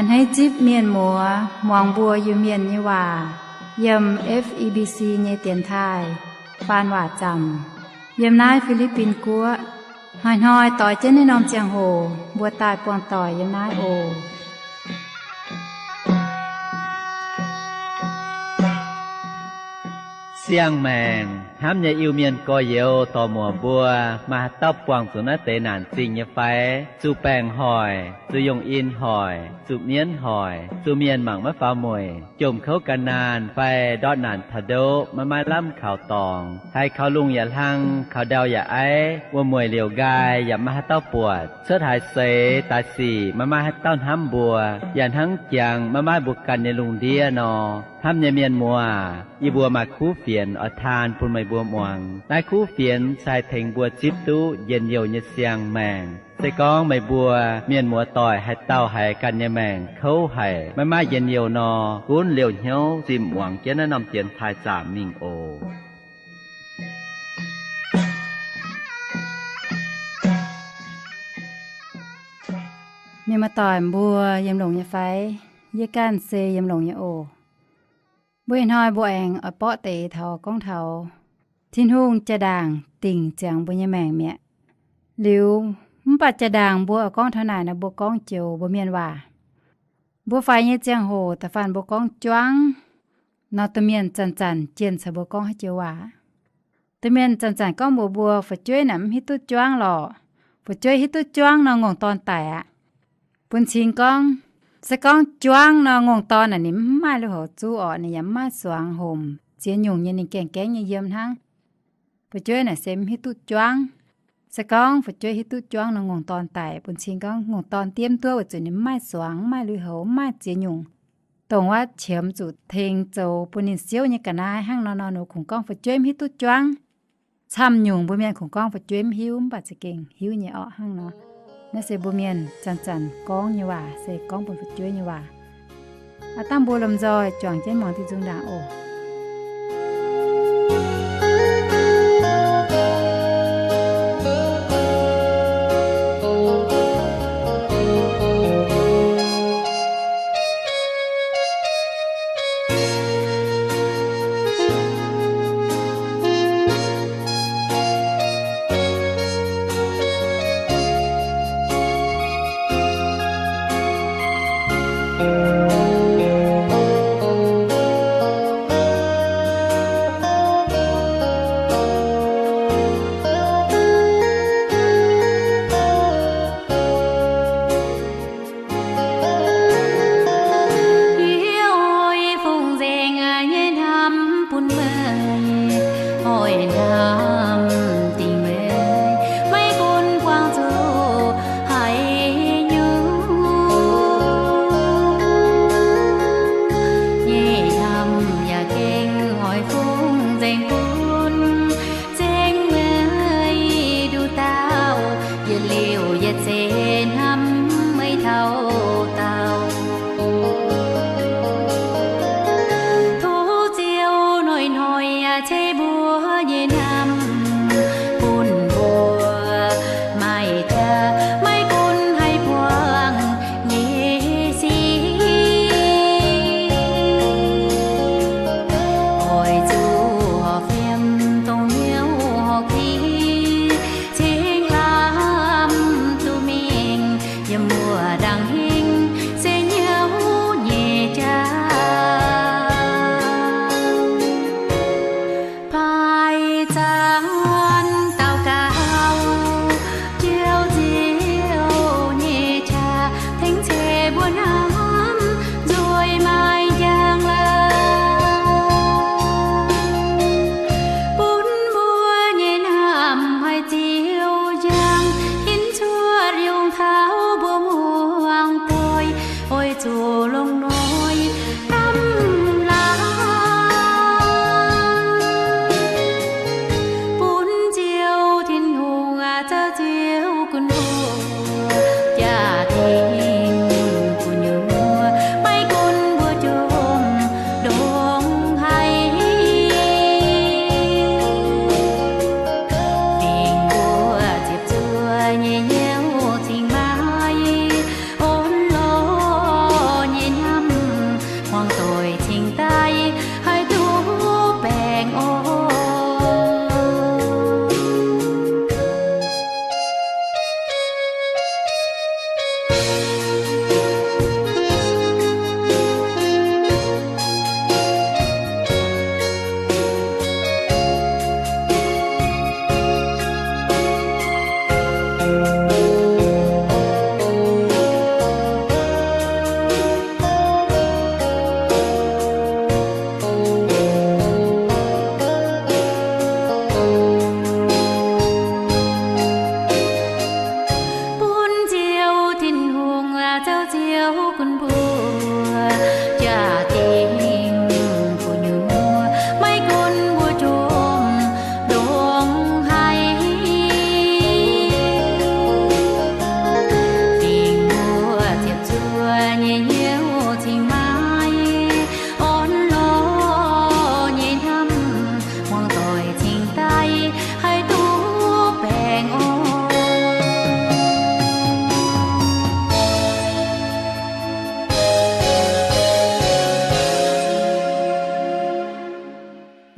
A'hneiv zipv mienh muoz muangx mbuo Iu-Mienh nyei waac yiem F E B C nyei dienx taaih faan waac zaamc yiem naaiv Fi^li^bin Guoqv. Hnoi-hnoi doix jienv naaiv norm ziangh hoc mbuo daaih buangh doic yiem naaiv oc. Siang-maengc hnamv nyei Iu-Mienh gorx-youz dorc-muoc mbuo, maaih haaix dauh buangh zuqc naaiv deix naanc zingh nyei fai? Zuqc baengc hoic, zuqc yungh in hoic, zuqc mienv hoic, zuqc mienh mangc maiv faaux mueic, jomc kouv gan naanh fai ndortv naanc taux ndoqv maiv maaih lamh kaux dorngx, haiz kaux lungh yaac hlang, kaux ndau yaac aiv, wuom-mueic liouc nqaai yaac maiv maaih haaix dauh buatc, cuotv haaix seix daaih sic maiv maaih haaix dauh hnamv mbuo, yaac hnangv jangx maiv maaih mbuo ganh nyei lungh ndiev nor. Hnamv nyei mienh muoz, yie mbuo maaih kuv fienx oix taan bun meih mbuo muangx. Naaiv kuv fienx se haih tengx mbuo zipv duqv njien-youh nyei siang-maengc. Se gorngv meih mbuo mienh muoz doic haaix dauh haiz ganh nyei maengc kouv haic, maiv maaih njien-youh nor, gunv liouh hnyouv zimh muangx jienv naaiv norm dienx taaih zaamc mingh oc. Mienh muoz doic mbuo yiem longx nyei fai? Yie ganh se yiem longx nyei oc. Mbuo ih hnoi mbuo aengx oix borqv deix taux gorngv taux Tin-Hungh jaa-ndaangc dingc ziangx mbuo nyei maengc mi'aqv. Liuz, mv baac jaa-ndaangc mbuo oix gorngv taux naaic nor, mbuo gorngv joux mbuo mienh waac. Mbuo faix nyei ziangh hoc da'faanh mbuo gorngv juangv nor, domh mienh zanc-zanc jienh caux mbuo gorngv haaix joux waac. Domh mienh zanc-zanc gorngv mbuox mbuo, fu'jueiv naaic mv hiuv duqv juangv lorqc. Fu'jueiv hiuv duqv juangv nor, ngongh dorn daic aqv. Bun cing gorngv, se gorngv juangv nor, ngongh dorn naaic ninh mv maaih lui-houx zuqv orqc, ninh yaac mv maaih suangx homc ziex nyungc nyei, ninh gaengh gaengv nyei yiem hnangv. Fu'jueiv naaic se mv hiuv duqv juangv. Se gorngv fu'jueiv hiuv duqv juangv nor, ngongh dorn daic. Bun cing gorngv ngongh dorn diemv duqv weic zuqc ninh mv maaih suangx, mv maaih lui-houx, mv maaih ziex nyungc, dongh wuov qiemx zuqc tengx zoux bun ninh siouv nyei ga'naaiv hnangv nor. Nor, ninh kungx gorngv fu'jueiv mv hiuv duqv juangv. Camv nyungc mbuo mienh kungx gorngv fu'jueiv mv hiuv, mv baac za'gengh hiuv nyei orqc hnangv nor. Naaiv se mbuo mienh zanc-zanc gorngv nyei waac, se gorngv bun fu'jueiv nyei waac. Aav dangh mbuo lomh nzoih juangc jienv muangx diuh nzung ndaangc oc.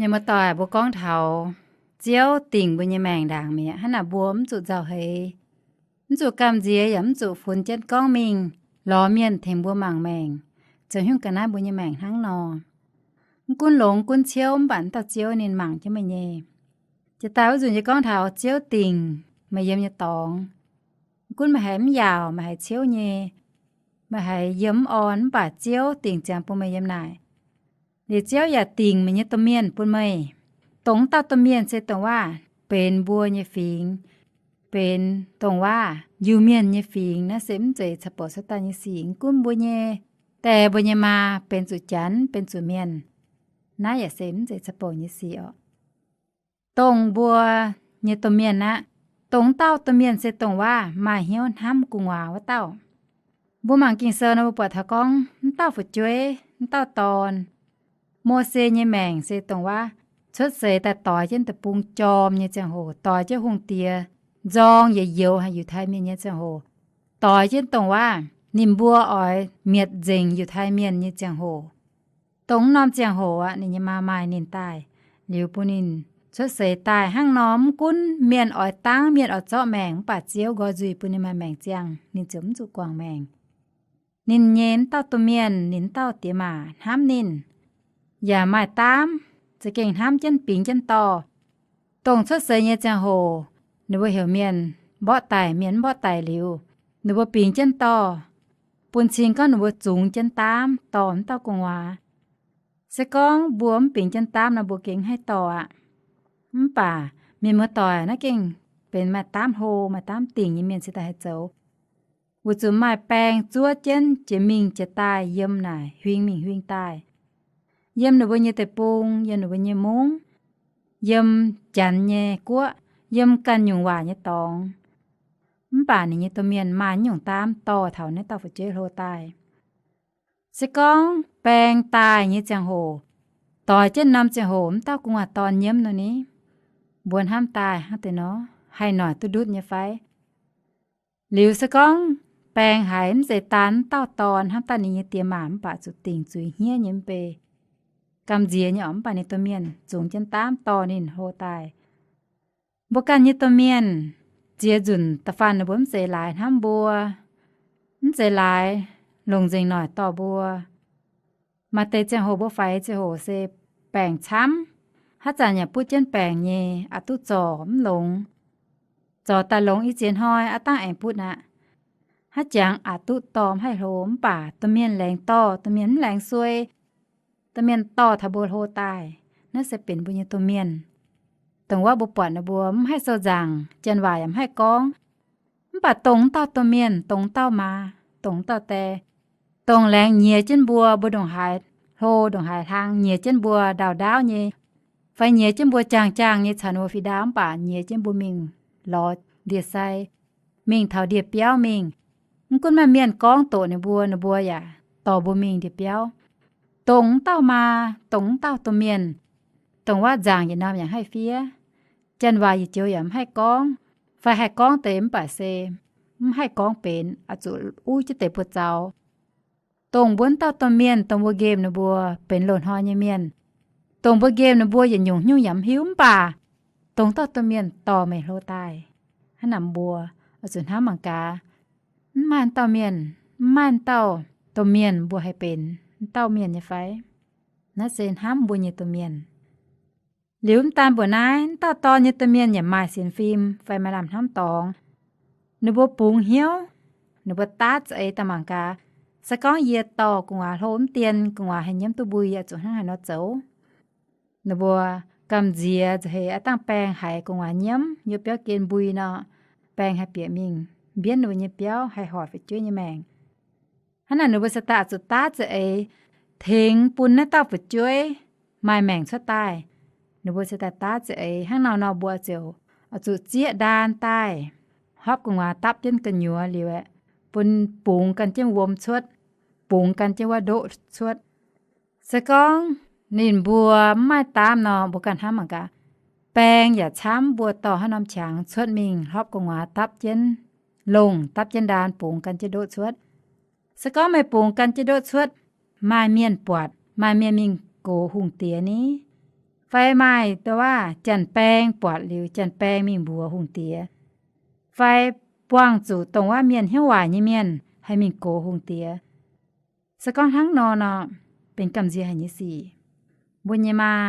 Mienh muoz-doic, mbuo gorngv taux Ziouv dingc mbuo nyei maengc ndaangc mi'aqv. Hnangv naaic mbuo mv zuqc nzauh heix, mv zuqc gamh nziex, yaac mv zuqc funx jienv gorngv mingh lorz mienh tengx mbuo mangc maengc, zoux hnyouv ga'naaiv mbuo nyei maengc hnangv nor. Mv gunv longx gunv ciouv, mv baac dauh Ziouv ninh mangc jienv meih nyei. Jiex daaih wuov nzunc yie gorngv taux Ziouv dingc meih yiem nyei dorngx. Mv gunv meih haiz mv yaauc, meih haiz ciouv nyei, meih haiz yiem mv orn, mv baac Ziouv dingc ziangx bun meih yiem naaic. Liuz Ziouv yaac dingc meih nyei domh mienh bun meih. Dongh dauh domh mienh se dongh waac benx mbuo nyei fingx, benx dongh waac Iu-Mienh nyei fingx. Naaiv se mv zeiz caux bouc cuotv daaih nyei sic. Mv gunv mbuo nyei die, mbuo nyei maa benx zuqc janx, benx zuqc mienh, naaiv yaac se mv zeiz caux bouc nyei sic oc. Dongh mbuo nyei domh mienh aqv. Dongh dauh domh mienh se dongh waac maaih hnyouv hnamv gu'nguaaz wuov dauh. Mbuo mangc Ging-Sou nor, mbuo buatc taux gorngv mv dauh fu'jueiv, mv dauh dorn, Mose nyei maengc se dongh waac cuotv seix daaih doix jienv deic-bung jorm nyei ziangh hoc, doix jienv hungh diex nzorng yietc youz haic Yiutai Mienh nyei ziangh hoc, doix jienv dongh waac ninh mbuo oix mietc nzengc Yiutai Mienh nyei ziangh hoc. Dongh wuov norm ziangh hoc aqv, ninh nyei maa maaih ninh daaih, liuz bun ninh cuotv seix daaih. Hnangv nor mv gunv mienh oix dangv, mienh oix zorqv maengc, mv baac Ziouv nqoi nzuih bun ninh maaih maengc ziangh, ninh ziouc mv zuqc guangc maengc. Ninh nyei mv dauh domh mienh, ninh mv dauh diex maac hnamv ninh, yaac maaih daamv, za'gengh hnamv jienv bingx jienv dorh. Dongh cuotv seix nyei ziangh hoc, ninh mbuo heuc mienh mborqv daic, mienh mv mborqv daic liuz, ninh mbuo bingx jienv dorh, bun cing gorngv ninh mbuo zungx jienv daamv dorh mv dauh gu'nguaaz. Se gorngv mbuo mv bingx jienv daamv nor, mbuo gengh haih dorh aqv. Mv baac mienh muoz-doic, naaiv gengh benx maaih daamv hlo, maaih daamv dingc nyei mienh cingx daaih haih zoux. Weic zuqc maaih baeng zuov jienv jiex mingh jiex daaih yiem naaic huing mingh huing daaih, yiem ninh mbuo nyei deic-bung, yiem ninh mbuo nyei mungv, yiem janx nyei guoqv, yiem ganh nyungc waac nyei dorngx. Mv baac ninh nyei domh mienh maaih nyungc daamv dorh taux naaiv dauh fu'jueiv hlo daaih. Se gorngv baeng daaih nyei ziangh hoc, doix jienv norm ziangh hoc mv dauh gu'nguaaz dorn nyiemv nor ni, mbuo hnamv daaih hnangv deix nor, haih noic duqv ndutv nyei fai? Liuz se gorngv baeng haiz mv zeiz daan mv dauh dorn, hnamv daaih ninh nyei diex maac mv baac zuqc dingc zuiz hniev nyei mv bei, gamh nziex nyei oc, mv baac ninh domh mienh zungx jienv daamv dorh ninh hlo daaih. Mbuo ganh nyei domh mienh, ziex nzunc da'faanh ninh mbuo mv zeiz laaix hnamv mbuo, mv zeiz laaix longc nzengc noic dorh mbuo. Maaih deix ziangh hoc mbuo faix ziangh hoc se baengc camv, haaix zanc yaac butv jienv baengc nyei, aqc duqv zorc mv longx. Zorc daaih longx, i ziex hnoi aqv dangh aengx butv aqv. Haaix jangx aqc duqv dorh mv haih hlo, mv baac domh mienh laengz dorh, domh mienh mv laengz suei, domh mienh dorh taux mbuo hlo daaih. Naaiv se benx mbuo nyei domh mienh. Dongh wuov mbuo buatc ninh mbuo mv haih sou nzaangc, janx waac yaac mv haih gorngv. Mv baac dongh dauh domh mienh, dongh dauh maa, dongh dauh die, dongh laengz nyiex jienv mbuo, mbuo ndongc haaix hlo ndongc haaix hlang, nyiex jienv mbuo ndaauv ndaauv nyei, fai nyiex jienv mbuo jaang-jaang nyei caux ninh mbuo fih ndaauv, mv baac nyiex jienv mbuo mingh lorz ndie-sai, mingh taux ndie-biauv mingh. Mv gunv maaih mienh gorngv doqc ninh mbuo, ninh mbuo yaac dorh mbuo mingh ndie-biauv. Dongh wuov dauh maa, dongh wuov dauh domh mienh, dongh wuov nzaangc yietc norm yaac haih fiev, janx waac yietc joux yaac mv haih gorngv, fai haih gorngv deix mv baac se mv haih gorngv benx, oix zuqc uv jienv deix buoz-zaux. Dongh mbuo wuov dauh domh mienh, dongh mbuo nqemh ninh mbuo benx loz-hnoi nyei mienh, dongh mbuo nqemh ninh mbuo yietc nyungc haaix nyungc yaac mv hiuv, mv baac dongh dauh domh mienh dorh meih hlo daaih. Hnangv naaic mbuo oix zuqc hnamv mangc gaax, mv maaih dauh mienh, mv maaih dauh domh mienh mbuo haih benx dauh mienh nyei fai? Naaiv se hnamv mbuo nyei domh mienh. Liuz mv daan mbuoqc naaiv, dauh dorn nyei domh mienh yaac maaih sienx fim fai maaih lamh hnamv dorngx. Ninh mbuo bungx hnyouv, ninh mbuo daav za'eix daaih mangc gaax. Se gorngv yie dorh gu'nguaaz hlo mv dien, gu'nguaaz haih nyiemv duqv mbui, yie zuqc hnangv haaix nor zoux? Ninh mbuo gamh nziex nza'heix aqv dangh baeng haiz gu'nguaaz nyiemv, yiem biauv gen mbui nor, baeng haih bieqc mingh mbienv ninh mbuo nyei biauv, haih hoic fu'jueiv nyei maengc. Hnangv naaic ninh mbuo se daaih zuqc daav za'eix tengx bun naaiv dauh fu'jueiv maaih maengc cuotv daaih. Ninh mbuo se daaih daav za'eix hnangv nor nor, mbuo ziouc zuqc zieqv ndaan daaih, hopv gu'nguaaz dapv jienv gu'nyuoz liuz aeqv, bun bungx gan jienv wuom cuotv, bungx gan jienv wuov ndoqv cuotv. Se gorngv ninh mbuo mv maaih daamv nor, mbuo ganh hnamv mangc gaax, baeng yaac camv, mbuo dorh haaix norm qangx cuotv mingh hopv gu'nguaaz dapv jienv longh, dapv jienv ndaan, bungx gan jienv ndoqv cuotv. Se gorngv meih bungx gan jienv ndoqv cuotv, maaih mienh buatc, maaih mienh mingh gox hungh diex ni, fai maaih dongh wuov janx-baeng buatc liuz janx-baeng mingh mbuox hungh diex, fai buangh zuqc dongh wuov mienh hnyouv waaic nyei mienh haih mingh gox hungh diex. Se gorngv hnangv nor nor, benx gamh nziex haic nyei sic. Mbuo nyei maa,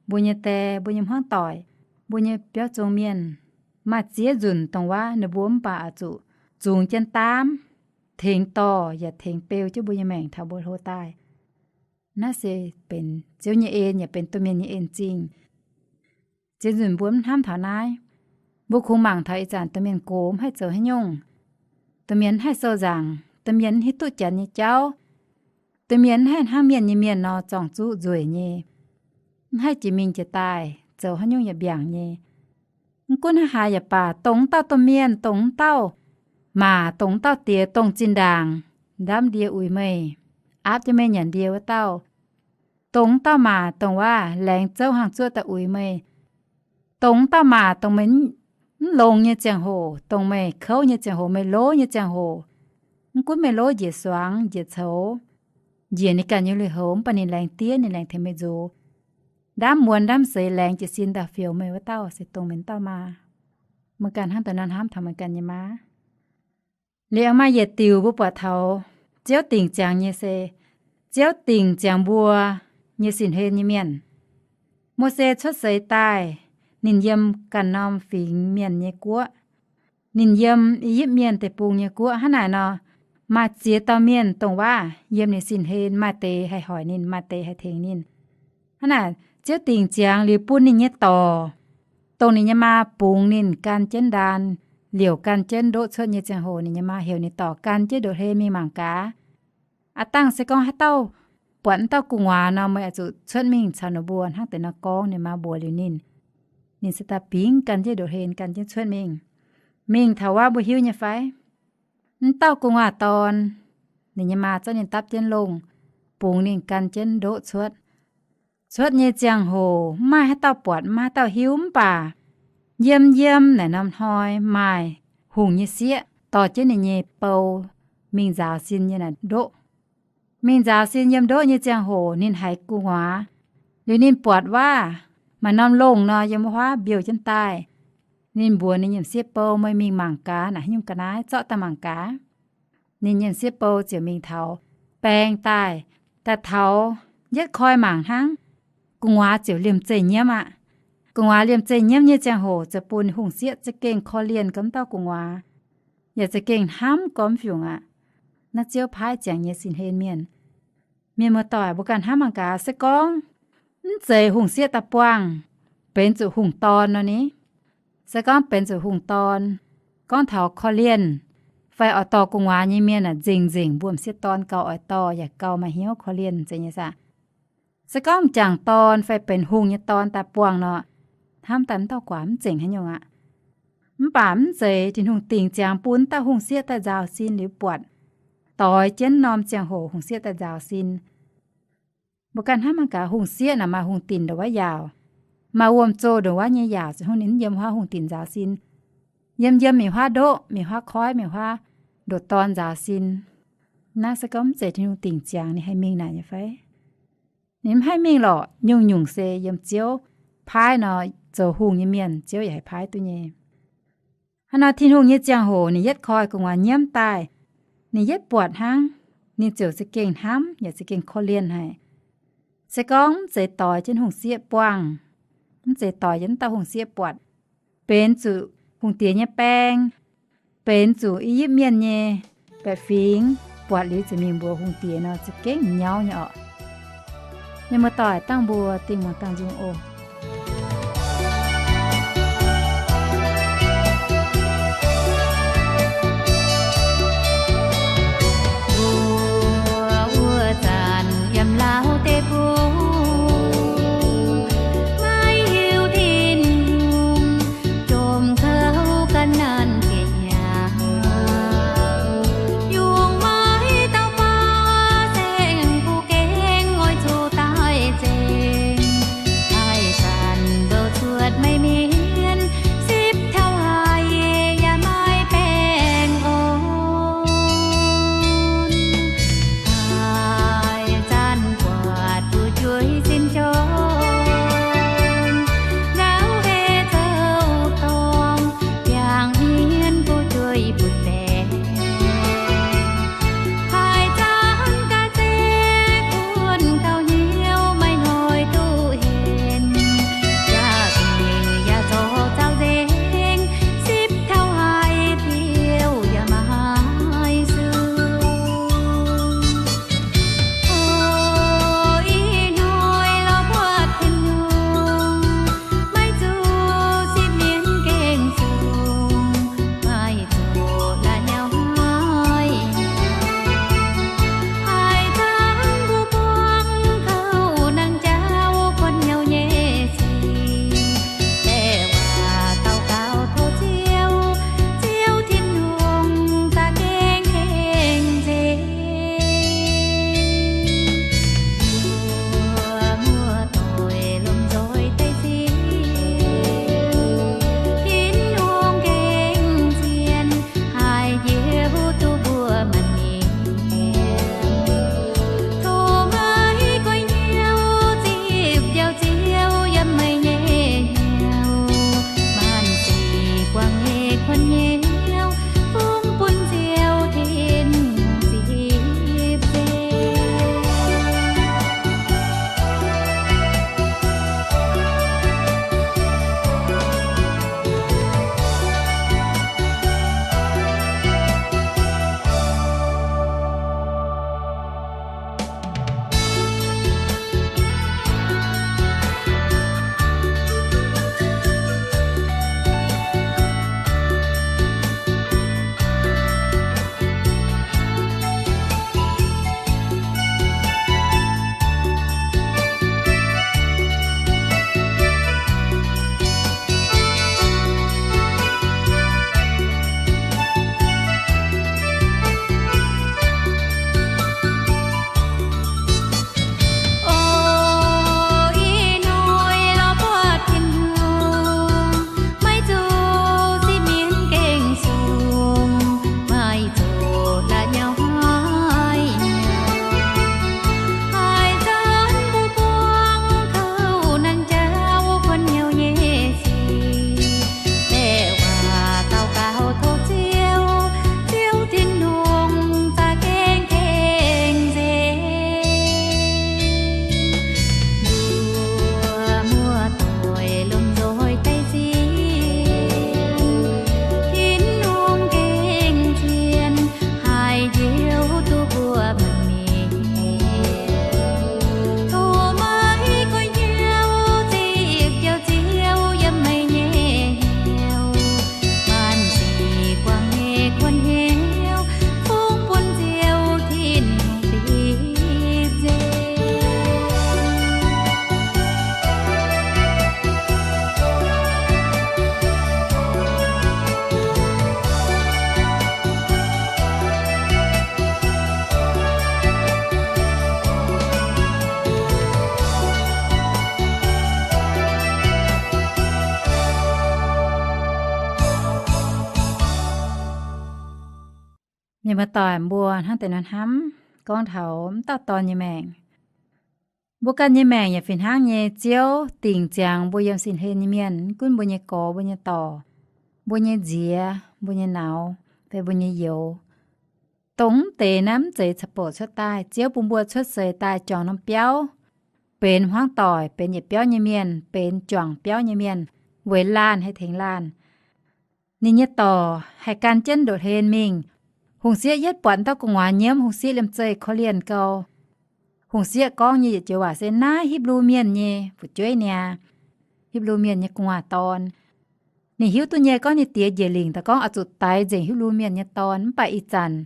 mbuo nyei die, mbuo nyei hmuangv doic, mbuo nyei biauv zong mienh, maaih ziex nzunc dongh wuov ninh mbuo mv baac oix zuqc zungx jienv daamv, tengx dorh yaac tengx beu jienv mbuo nyei maengc taux mbuo hlo daaih. Naaiv se benx Ziouv nyei en yaac benx domh mienh nyei en-zingh. Ziex nzunc mbuo mv hnamv taux naaiv, mbuo kungx mangc taux ih zanc domh mienh gox mv haih zoux haaix nyungc. Domh mienh mv haih sou nzaangc, domh mienh mv hiuv duqv janx nyei jauv. Domh mienh mv haih hnangv mienh nyei mienh nor zorng-zuqv nzueic nyei, mv haih jiex mingh jiex daaih, zoux haaix nyungc yaac mbiaangc nyei. Mv gunv haaix haaix yaac baac, dongh wuov dauh domh mienh, dongh wuov dauh maac, dongh wuov dauh diex, dongh zinh ndaangc ndaamv ndie uix meih, aapv jienv meih nyanc ndie wuov dauh, dongh wuov dauh maac, dongh wuov laengz zouv hlang zuoqv daaih uix meih, dongh wuov dauh maac, dongh meih mv longx nyei ziangh hoc, dongh meih kouv nyei ziangh hoc, meih lov nyei ziangh hoc, mv gunv meih lov njiec suangx njiec coux, njiec ninh ganh nyei lui-houx, mv baac ninh laengz diev, ninh laengz tengx meih nzox, ndaamv muonz ndaamv seix laengz jiez sin daaih fioux meih wuov dauh se dongh meih wuov dauh maa. Meih ganh hnangv deix nor hnamv taux meih ganh nyei maa. Liuz aengx maaih yietc diuc mbuo buatc taux Ziouv dingc ziangx nyei se, Ziouv dingc ziangx mbuo nyei sin-hlen nyei mienh. Mose cuotv seix daaih, ninh yiem ganh norm fingx mienh nyei guoqv. Ninh yiem I^yipv Mienh deic-bung nyei guoqv. Hnangv naaic nor, maaih ziex dauh mienh dongh waac yiem ninh sin-hlen, maaih deix haih hoic ninh, maaih deix haih tengx ninh. Hnangv naaic, Ziouv dingc ziangx liuz bun ninh nyei dorc, dongh ninh nyei maa bungx ninh gan jienv ndaan, liouc gan jienv ndoqv cuotv nyei ziangh hoc, ninh nyei maa heuc ninh dorc gan jienv ndoqv hlen mingh mangc gaax. Aav dangh se gorngv haaix dauh buatc wuov dauh gu'nguaaz nor, meih oix zuqc cuotv mingh caux ninh mbuo hnangv deix nor gorngv. Ninh maa mbuox liuz ninh, ninh se daaih bingx gan jienv ndoqv hlen gan jienv cuotv mingh. Mingh taux wuov mbuo hiuv nyei fai? Wuov dauh gu'nguaaz dorn, ninh nyei maa zorqv ninh dapv jienv longh, bungx ninh gan jienv ndoqv cuotv. Cuotv nyei ziangh hoc mv maaih haaix dauh buatc, mv maaih haaix dauh hiuv, mv baac yiem yiem naaic norm hnoi maaih hungh nyei sieqv dorh jienv ninh nyei bou mingh nzaaux sin nyei naaic ndoqv. Mingh nzaaux sin yiem ndoqv nyei ziangh hoc ninh haiz gu'nguaaz. Liuz ninh buatc waac maaih norm longh nor yiem wuov huaav mbiouh jienv daaih. Ninh mbuox ninh nyei m'sieqv bou, meih mingh mangc gaax naaic haaix nyungc ga'naaiv, zorqv daaih mangc gaax. Ninh nyei m'sieqv bou ziouc mingh taux, baeng daaih, daaih taux, yietv koi mangc hnangv, gu'nguaaz ziouc liemh zeih nyiemv aqv. Gu'nguaaz liemh zeih nyiemv nyei ziangh hoc ziouc bun hungh sieqv za'gengh korv-lienh gormx dauh gu'nguaaz, yaac za'gengh hnamv gormx fiungc aqv. Naaiv Ziouv paaiv ziangx nyei sin-hlen mienh. Mienh muoz-doic, mbuo ganh hnamv mangc gaax, se gorngv mv zeiz hungh sieqv daaih buangh, benx zuqc hungh dorn nor ni. Se gorngv benx zuqc hungh dorn, gorngv taux korv-lienh fai oix dorh gu'nguaaz nyei mienh aah, nzengc nzengc mbuo m'sieqv dorn gauh oix dorh yaac gauh maaih hnyouv korv-lienh zeiz nyei saah. Se gorngv m'jangc dorn fai benx hungh nyei dorn daaih buangh nor, hnamv daaih mv dauh guaax mv zengc haaix nyungc aqv. Mv baac mv zeiz, Tin-Hungh dingc ziangx bun dauh hungh sieqv daaih nzaaux sin liuz buatc, doix jienv norm ziangh hoc hungh sieqv daaih nzaaux sin. Mbuo ganh hnamv mangc gaax, hungh sieqv naaic maaih hungh dinc ndongc wuov yaauc, maaih wuom-zoh ndongc wuov nyei yaauc, se hungh ninh yiem huaav hungh dinc nzaaux sin. Yiem yiem mingh huaav ndoqv, mingh huaav koiv, mingh huaav ndoqc dorn nzaaux sin. Naaiv se gorngv mv zeiz Tin-Hungh dingc ziangx ninh haih mingh naaic nyei fai? Ninh mv haih mingh lorqc. Nyungc-nyungc se yiem Ziouv paaiv nor, zoux hungh nyei mienh Ziouv yaac haih paaiv duqv nyei. Hnangv nor Tin-Hungh nyei ziangh hoc ninh yietv koi gu'nguaaz nyiemv daaih, ninh yietv buatc hnangv, ninh ziouc za'gengh hnamv yaac za'gengh korv-lienh haic. Se gorngv mv zeiz doix jienv hungh sieqv buangh, mv zeiz doix jienv dauh hungh sieqv buatc, benx zuqc hungh diex nyei baeng, benx zuqc I^yipv Mienh nyei baeqc fingx, buatc liuz ziouc mingh mbuox hungh diex nor, za'gengh nyauv nyei orqc. Mienh muoz-doic, dangh mbuo dingh muangx dangh nzung oc. Wuov zanc yiem Laauv deic-bung, maiv hiuv Tin-Hungh jomc kouv ga'naanh ziepc hnyangx, yungz maiv dauh baav saeng kuv gengh oix zuqc daaih nzengc. Haaix zanc Mienh muoz-doic, mbuo hnangv deix nor hnamv gorngv taux m'dauh dorn nyei maengc. Mbuo ganh nyei maengc yaac fih hnangv nyei. Ziouv dingc ziangx mbuo yiem sin hlen nyei mienh, mv gunv mbuo nyei gorx, mbuo nyei dorc, mbuo nyei nziex, mbuo nyei nauz, fai mbuo nyei youz, dongh mv deix naaiv mv zeiz ca'bouc cuotv daaih. Ziouv bun mbuo cuotv seix daaih juangc norm biauv, benx hmuangv doic, benx yietc biauv nyei mienh, benx juangc biauv nyei mienh, weic laanh haih tengx laanh. Ninh nyei dorc haih gan jienv ndoqc hlen mingh. Hungh sieqv yietv buatc dauh gu'nguaaz nyiemv, hungh sieqv liemh zeih korv-lienh gau. Hungh sieqv gorngv nyei yietc joux waac se, naaiv Hipv^lu Mienh nyei fu'jueiv niaa, Hipv^lu Mienh nyei gu'nguaaz dorn. Ninh hiuv duqv nyei gorngv ninh diex njiec lingc daaih gorngv oix zuqc daix nzengc Hipv^lu Mienh nyei dorn, mv baac ih zanc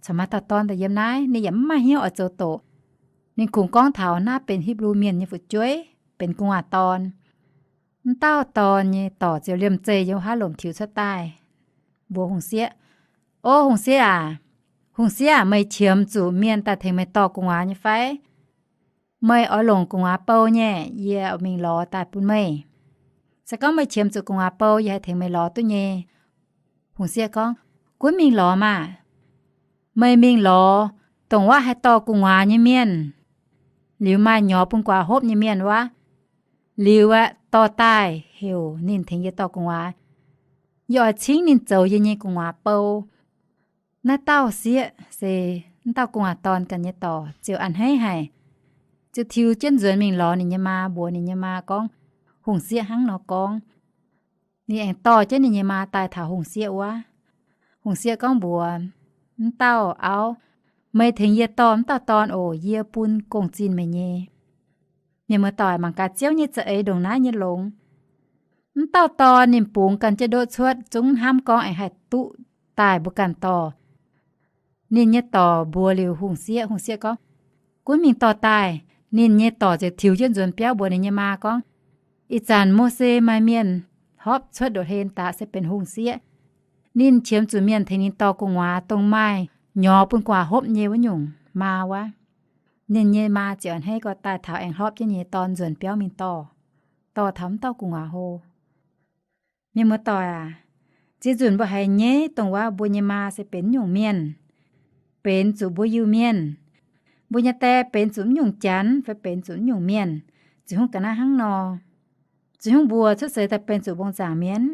corc maaih dauh dorn daaih yiem naaiv, ninh yaac mv maaih hnyouv oix zoux doqc. Ninh kungx gorngv taux naaiv benx Hipv^lu Mienh nyei fu'jueiv, benx gu'nguaaz dorn. M'dauh dorn nyei dorc ziouc liemh zeih yiem wuov haav lomc tiux cuotv daaih, mbuox hungh sieqv, O hungh sieqv aac, hungh sieqv aac, meih qiemx zuqc mienh daaih tengx meih dorh gu'nguaaz nyei fai? Meih oix longc gu'nguaaz bou nyei, yie mingh lorz daaih bun meih. Se gorngv meih qiemx zuqc gu'nguaaz bou, yie haih tengx meih lorz duqv nyei. Hungh sieqv gorngv, Gunv mingh lorz maah! Meih mingh lorz dongh wuov haih dorh gu'nguaaz nyei mienh, liuz maaih nyorx bun guaax hopv nyei mienh wuov, liuz aeqv, dorh daaih heuc ninh tengx yie dorh gu'nguaaz. Yie oix cingv ninh zoux yie nyei gu'nguaaz bou. Naaiv dauh sieqv se m'dauh gu'nguaaz dorn ganh nyei dorc ziouc a'hneiv haic, ziouc tiux jienv nzuonx mingh lorz ninh nyei maa, mbuox ninh nyei maa gorngv hungh sieqv hnangv nor gorngv. Ninh aengx dorh jienv ninh nyei maa daaih taux hungh sieqv wuov. Hungh sieqv gorngv mbuox m'dauh auv, Meih tengx yie dorh m'dauh dorn oc. Yie bun gong-zinh meih nyei. Mienh muoz-doic, mangc gaax Ziouv nyei za'eix ndongc naaiv nyei longx. M'dauh dorn ninh bungx ganh jienv ndoqv cuotv, zungv hnamv gorngv aengx haih duqv daaih mbuo ganh dorh. Ninh nyei dorc mbuox liuz hungh sieqv, hungh sieqv gorngv, Gunv mingh dorh daaih. Ninh nyei dorc ziouc tiux jienv nzuonx biauv mbuox ninh nyei maa gorngv, Ih zanc Mose maaih mienh hopv cuotv ndoqv hlen daaih se benx hungh sieqv. Ninh qiemx zuqc mienh tengx ninh dorh gu'nguaaz, dongh maaih nyorx bun guaax hopv nyei wuov nyungc maa wuov. Ninh nyei maa ziouc a'hneiv gau daaih taux aengx hopv jienv ninh nyei dorn nzuonx biauv mingh dorh, dorh taux m'dauh gu'nguaaz hlo. Mienh muoz-doic aac, ziex nzunc mbuo haiz nyeiv dongh wuov mbuo nyei maa se benx nyungc mienh, benx zuqc mbuo Iu-Mienh. Mbuo nyei die benx zuqc mv nyungc janx fai benx zuqc mv nyungc mienh, ziouc hnangv ga'naaiv hnangv nor. Ziouc hnangv mbuo cuotv seix daaih benx zuqc mbong zaangc mienh,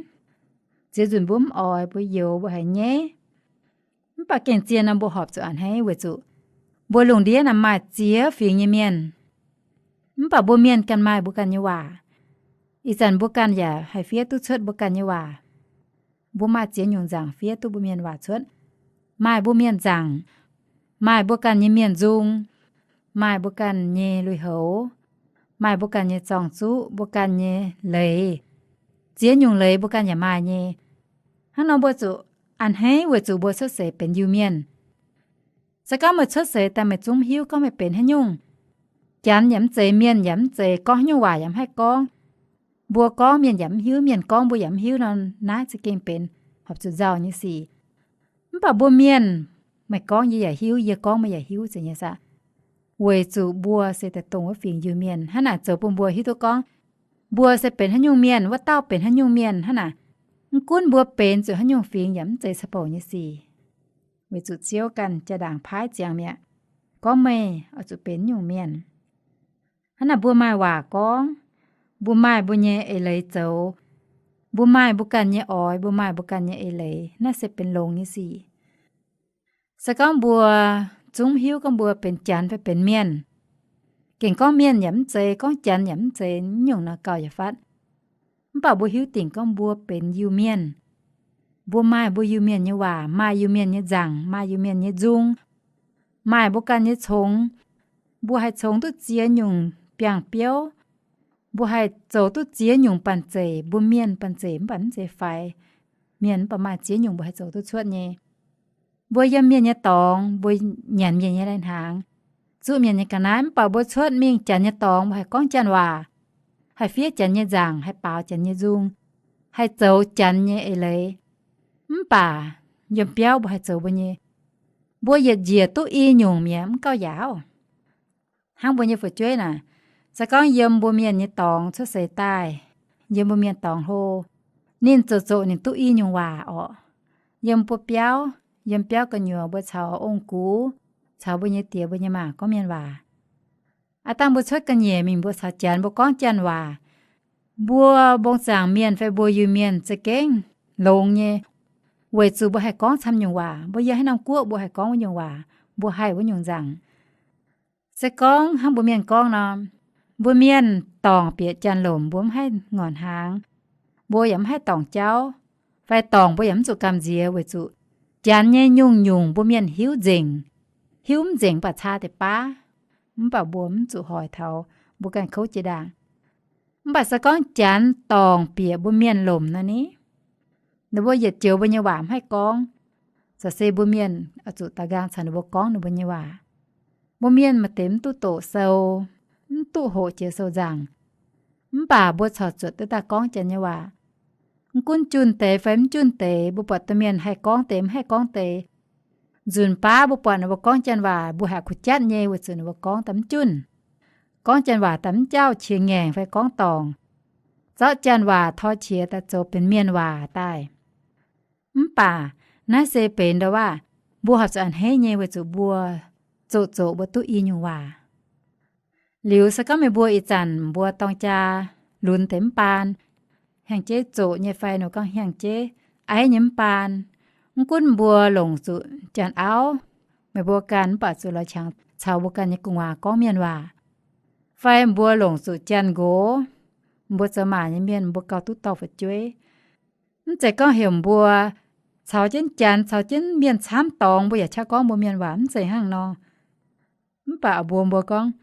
ziex nzunc mbuo mv oix, mbuo youx, mbuo haiz nyeiv. Mv baac gengh zien nor mbuo horpc zuqc a'hneiv weic zuqc mbuo lungh ndiev naaic maaih ziex fingx nyei mienh. Mv baac mbuo mienh ganh maaih mbuo ganh nyei waac. Ih zanc mbuo ganh yaac haih fiev duqv cuotv mbuo ganh nyei waac. Mbuo maaih ziex nyungc nzaangc fiev duqv mbuo mienh waac cuotv. Maaih mbuo mienh nzaangc, maaih mbuo ganh nyei mienh nzung, maaih mbuo ganh nyei lui-houx, maaih mbuo ganh nyei zorng-zuqv, mbuo ganh nyei leiz. Ziex nyungc leiz mbuo ganh yaac maaih nyei. Hnangv nor mbuo zuqc a'hneiv weic zuqc mbuo cuotv seix benx Iu-Mienh. Se gorngv meih cuotv seix daaih meih zungv hiuv gorngv meih benx haaix nyungc. Janx yaac mv zeiz, mienh yaac mv zeiz, gorngv haaix nyungc waac yaac mv haih gorngv. Mbuo gorngv mienh yaac mv hiuv, mienh gorngv mbuo yaac mv hiuv nor, naaiv za'gengh benx horpc zuqc nzauh nyei sic. Mv baac mbuo mienh, meih gorngv yie yaac hiuv, yie gorngv meih yaac hiuv zeiz nyei saah? Weic zuqc mbuo se daaih dongh wuov fingx Iu-Mienh. Hnangv naaic zoux bun mbuo hiuv duqv gorngv mbuo se benx haaix nyungc mienh, wuov dauh benx haaix nyungc mienh hnangv naaic. Mv gunv mbuo benx zuqc haaix nyungc fingx yaac mv zeiz ca'bouc nyei sic. Weic zuqc Ziouv ganh jaa-ndaangc paaiv ziangx mi'aqv, gorngv meih oix zuqc benx nyungc mienh. Hnangv naaic mbuo maaih waac gorngv, mbuo maaih mbuo nyei eix leiz zoux, mbuo maaih mbuo ganh nyei oix, mbuo maaih mbuo ganh nyei eix leiz, naaiv se benx longx nyei sic. Se gorngv mbuo zungv hiuv gorngv mbuo benx janx fai benx mienh, gengh gorngv mienh yaac mv zeiz, gorngv janx yaac mv zeiz, nyungc nor gauh yaac fatv. Mv baac mbuo hiuv dingc gorngv mbuo benx Iu-Mienh. Mbuo maaih mbuo Iu-Mienh nyei waac, maaih Iu-Mienh nyei nzaangc, maaih Iu-Mienh nyei nzung, maaih mbuo ganh nyei congx. Mbuo haih congx duqv ziex nyungc biangh biouv. Mbuo haih zoux duqv ziex nyungc banh zeic, mbuo mienh banh zeic mv baac mv zeiz faix. Mienh mv baac maaih ziex nyungc mbuo haih zoux duqv cuotv nyei. Mbuo yiem mienh nyei dorngx, mbuo nyanc mienh nyei lai-hnaangx, zuqv mienh nyei ga'naaiv, mv baac mbuo cuotv mingh janx nyei dorngx, mbuo haih gorngv janx waac, haih fiev janx nyei nzaangc, haih baaux janx nyei nzung, haih zoux janx nyei eix leiz. Mv baac yiem biauv mbuo haih zoux mbuo nyei. Mbuo yietc njiec duqv i nyungc mi'aqv, mv gauh yaac. Hnangv mbuo nyei fu'jueiv naaic, se gorngv yiem mbuo mienh nyei dorngx cuotv seix daaih, yiem mbuo mienh dorngx hlo, ninh zoqc zoqc ninh duqv i nyungc waac orqc. Yiem mbuo biauv, yiem biauv gu'nyuoz mbuo caux ong-gux, caux mbuo nyei diex mbuo nyei maa gorngv mienh waac. Aav dangh mbuo cuotv ga'nyiec mingh mbuo caux Janx mbuo gorngv Janx waac, mbuo mbong zaangc mienh fai mbuo Iu-Mienh za'gengh longx nyei, weic zuqc mbuo haih gorngv camv nyungc waac. Mbuo yiem haaix norm guoqv mbuo haih gorngv wuov nyungc waac, mbuo haih wuov nyungc nzangc. Se gorngv hnangv mbuo mienh gorngv nor, mbuo mienh dorngc bieqc Janx-lomc mbuo mv haih ngorc hnaangx, mbuo yaac mv haih dorngc jauv, fai dorngc mbuo yaac mv zuqc gamh nziex weic zuqc Janx nyei nyungc-nyungc mbuo mienh hiuv nzengc. Hiuv mv nzengc mv baac caa deix baav, mv baac mbuo mv zuqc hoic taux mbuo ganh kouv jiex ndaangc. Mv baac se gorngv Janx dorngc bieqc mbuo mienh lomc nor ni, ninh mbuo yietc joux mbuo nyei waac mv haih gorngv, caux se mbuo mienh oix zuqc daaux nqaang caux ninh mbuo gorngv ninh mbuo nyei waac. Mbuo mienh maaih deix mv duqv doqc sou, mv duqv hoqc jiex sou nzangc, mv baac mbuo corc zuotc duqv daaih gorngv Janx nyei waac. Mv gunv junh deix fai mv junh deix, mbuo buatc domh mienh haih gorngv deix mv haih gorngv deix, nzunc baav mbuo buatc ninh mbuo gorngv Janx waac mbuo haiz kuh jatv nyei weic zuqc ninh mbuo gorngv daaih mv junh, gorngv Janx waac daaih mv jauh qiex ngaengc fai gorngv dorngc, zorqv Janx waac tor qiex daaih zoux benx mienh waac daaih. Mv baac naaiv se benx ndo waac, mbuo horpc zuqc a'hneiv nyei weic zuqc mbuo zoqc zoqc mbuo duqv i nyungc waac. Liuz se gorngv meih mbuo ih zanc mbuo dorng jaa lunx deix mv baan, hnyangx-jeiv zoqc nyei fai nor gorngv hnyangx-jeiv aiv nyei mv baan, mv gunv mbuo longc zuqc Janx auv, meih mbuo ganh mv baac zuqc lorz qangx caux mbuo ganh nyei gu'nguaaz gorngv mienh waac, fai mbuo longc zuqc Janx nqox, mbuo zoux maac nyei mienh mbuo gauh duqv dorh fu'jueiv. Mv zeiz gorngv heuc mbuo caux jienv Janx caux jienv mienh camv dorngx mbuo yaac qaqv gorngv mbuo mienh waac, mv zeiz hnangv nor. Mv baac mbuo mbuo gorngv,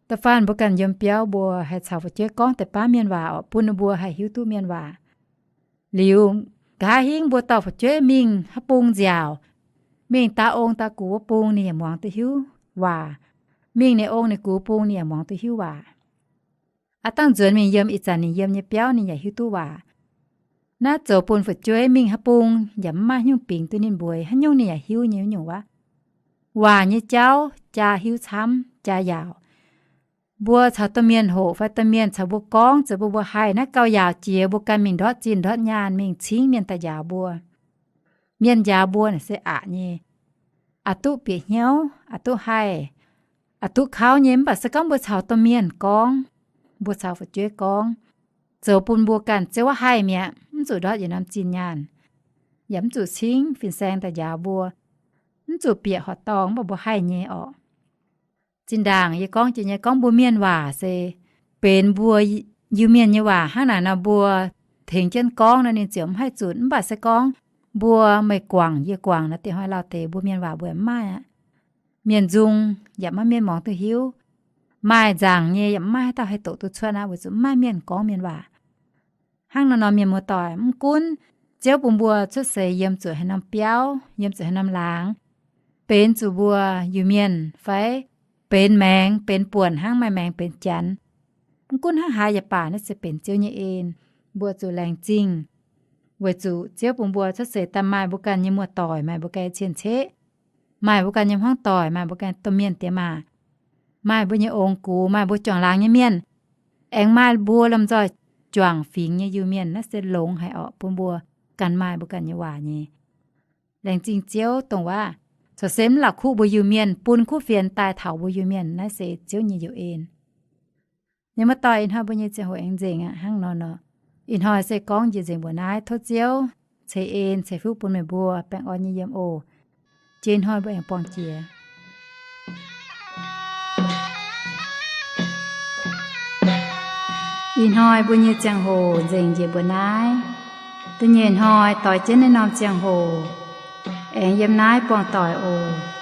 da'faanh mbuo ganh yiem biauv mbuo haih caux fu'jueiv gorngv deix baav mienh waac orqc, bun ninh mbuo haih hiuv duqv mienh waac. Liuz, nqa'haav hingv mbuo dorh fu'jueiv mingh haaix bung nziaauc, mingh daaih ong daaih gux wuov bung ninh yaac muangx duqv hiuv waac, mingh ninh ong ninh gux bung ninh yaac muangx duqv hiuv waac. Aav dangh nzuonx mingh yiem ih zanc ninh yiem nyei biauv ninh yaac hiuv duqv waac. Naaiv zoux bun fu'jueiv mingh haaix bung yaac mv maaih haaix nyungc bingx duqv ninh mbueix, haaix nyungc ninh yaac hiuv nyei wuov nyungc waac. Waac nyei jauv jaa hiuv camv jaa yaauc. Mbuo caux domh mienh hoqc fai domh mienh caux mbuo gorngv, zoux bun mbuo haih naaiv gauh yaauc jiex mbuo ganh mingh ndortv zinh ndortv nyaanh mingh cingv mienh daaih njaaux mbuo. Mienh njaaux mbuo naaic se aqc nyei, aqc duqv bieqc hnyouv, aqc duqv haih, aqc duqv kauv nyei. Mv baac se gorngv mbuo caux domh mienh gorngv, mbuo caux fu'jueiv gorngv, zoux bun mbuo ganh ziouc wuov haih mi'aqv, mv zuqc ndortv yietc norm zinh nyaanh, yaac mv zuqc cingv fin-saeng daaih njaaux mbuo, mv zuqc bieqc horqc dorngh, mv baac mbuo haih nyei orqc. Zinh ndaangc yie gorngv jiex nyei gorngv mbuo mienh waac se benx mbuo Iu-Mienh nyei waac hnangv naaic nor, mbuo tengx jienv gorngv nor ninh ziouc mv haih zunc. Mv baac se gorngv mbuo meih guangc yie guangc nor, dieh hnoi lauh deix mbuo mienh waac mbuo yaac mv maaih aqv. Mienh nzung yaac maiv mienh muangx duqv hiuv. Maaih nzaangc nyei yaac mv maaih haaix dauh haih doqc duqv cuotv aqv, weic zuqc mv maaih mienh gorngv mienh waac. Hnangv naaiv nor mienh muoz-doic, mv gunv Ziouv bun mbuo cuotv seix yiem zuqc haaix norm biauv, yiem zuqc haaix norm laangz, benx zuqc mbuo Iu-Mienh fai benx maengx benx buonc hnangv maaih maengx benx Janx, mv gunv hnangv haaix yaac baac naaiv se benx Ziouv nyei en. Mbuo zuqc laengz zingh weic zuqc Ziouv bun mbuo cuotv seix daaih maaih mbuo ganh nyei muoz-doic, maaih mbuo ganh nyei cien-ceqv, maaih mbuo ganh nyei hmuangv doic, maaih mbuo ganh domh mienh diex maac, maaih mbuo nyei ong-gux, maaih mbuo juangc laangz nyei mienh, aengx maaih mbuo lomh nzoih juangc fingx nyei Iu-Mienh. Naaiv se longx haic orqc, bun mbuo ganh maaih mbuo ganh nyei waac nyei. Laengz zingh Ziouv dongh waac, corc se mv la'kuqv mbuo Iu-Mienh, bun kuv fienx daaih taux mbuo Iu-Mienh. Naaiv se Ziouv nyei youz-en. Mienh muoz-doic, ih hnoi mbuo nyei ziangh hoc aengx nzengc aqv. Hnangv nor nor, ih hnoi se gorngv njiec nzengc mbuoqc naaiv. Tov Ziouv ceix en ceix fuqv bun meih mbuo baengh orn nyei yiem oc. Jiex ih hnoi mbuo aengx buangh jiex. Ih hnoi mbuo nyei ziangh hoc nzengc njiec mbuoqc naaiv. Da'nyeic hnoi doix jienv naaiv norm ziangh hoc aengx yiem naaiv buangh doic oc.